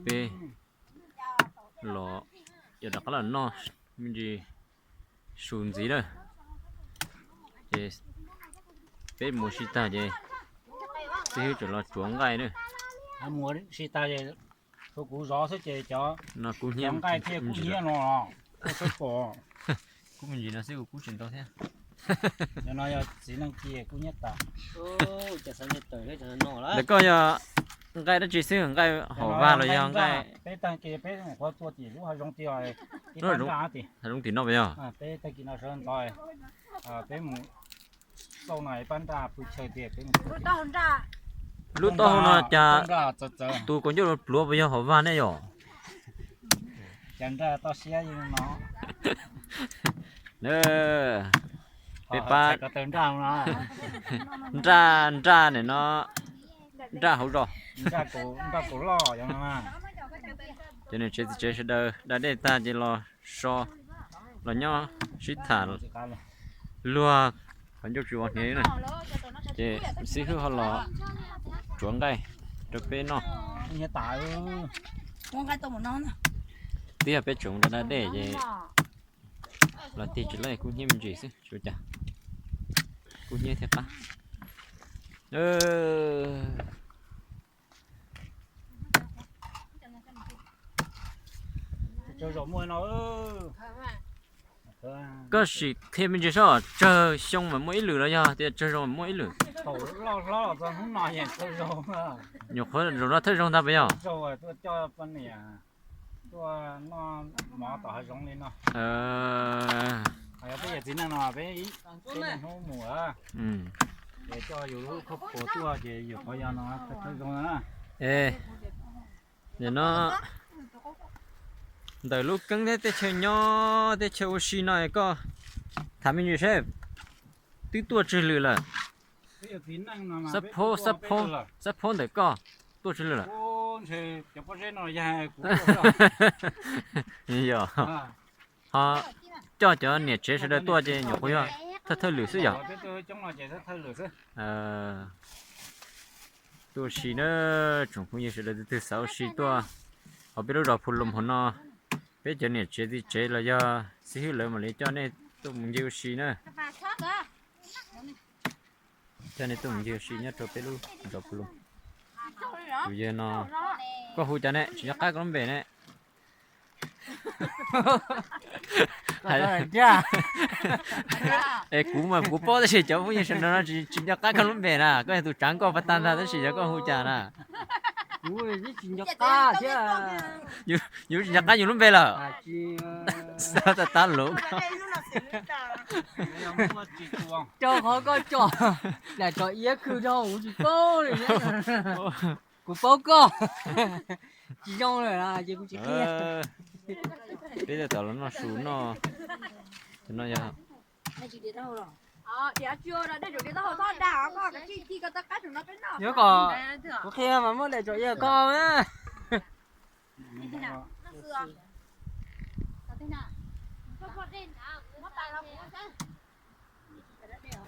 Peb los, yog rov qab los noj me ntsis su ntxiv lawm. Ces peb mus si tag ces xib hwb tseem los tsuav nqaij na. Mus si tag es kuv zov xwb ces cov no kub hnyiab, nqaij thiaj kub hnyiab no, kub sab pom. Kub me ntsis no xwb kuv kub tsis ntau thiab. Cov no yog txiv neej ci kub hnyiab tas. Ntawm koj yog nqaij dab tsi xwb, nqaij hauv vaj los yog nqaij? Peb tag kis peb mus qhuav tua tim lub hav zoov tim, hav zoov tim no puas yog? Peb tag kis no sawv ntxov peb mus xauj no pab nraj pw chaw tiag. Lub taub hau no cas tus kaus ncauj pluav pluav puas yog hauv vaj ne yom? Cas nraj toj siab no. Peb pab nraj, nraj nim no, nraj hauv zos, nraj kaus loj. Ces niam tsev txiv tsev sawv daws da dej tag ces los so, los nyob sib tham luag qhov ncauj tsis ua hniav na. Ces xib hwb ho los tsuav nqaij rau peb noj. Twb yog peb tseem da da dej ces los tig tsis laij, kub hnyiab me ntsis xwb tsis ua cas. Kub hnyiab thiaj qab. Koj sim qhia me ntsis saib, tsawg xyoo mas muaj ib lwm los yog tias tsawg zaus mas muaj ib lwm? Nyuam qhuav zaum no thawj zaug ntag puas yog? Nim no ntawm lub keeb thiab teb chaws nyob teb chaws ua si no koj tham me ntsis seb, twb tuaj tsawg lwm lawm? Xab phob, xab phob ntawm koj tuaj tsawg lwm lawm? Yog, ho coj cov niam tsev sawv daws tuaj ces nyuam qhuav yog thawj thawj lwm xwb yog? Tuaj si na, tsoom phooj ywg sawv daws tus twg xav ua si tuaj hauv peb lub zos Phu Loos hauv no, peb cov niam tsev txiv tsev los yog xib hwb lawv mam li coj nej tuaj mus ncig ua si na. Coj nej tuaj mus ncig ua si nyob rau peb lub zos Phu Loos. Tus yawg no, koj hu cas ne? Tsis nco qab koj lub npe ne. Es kuv mas kuv paub tab sis cov phooj ywg sawv daws no tsis nco qab koj lub npe na. Koj yog tus tsav nkoj pas tag ntag tab sis yog koj hu cas na? Yus tsis nco qab yus lub npe lawm. Xav tas tas lus. Rau qhov koj tso, lam tso iab khw rau kuv tsis paub li. Kuv paub koj tsis zoo lawm ces kuv tsis qhia. Peb tab tom los noj su noj, no yog, yuav kom kuv qhia mas muab daim tso iab koj na.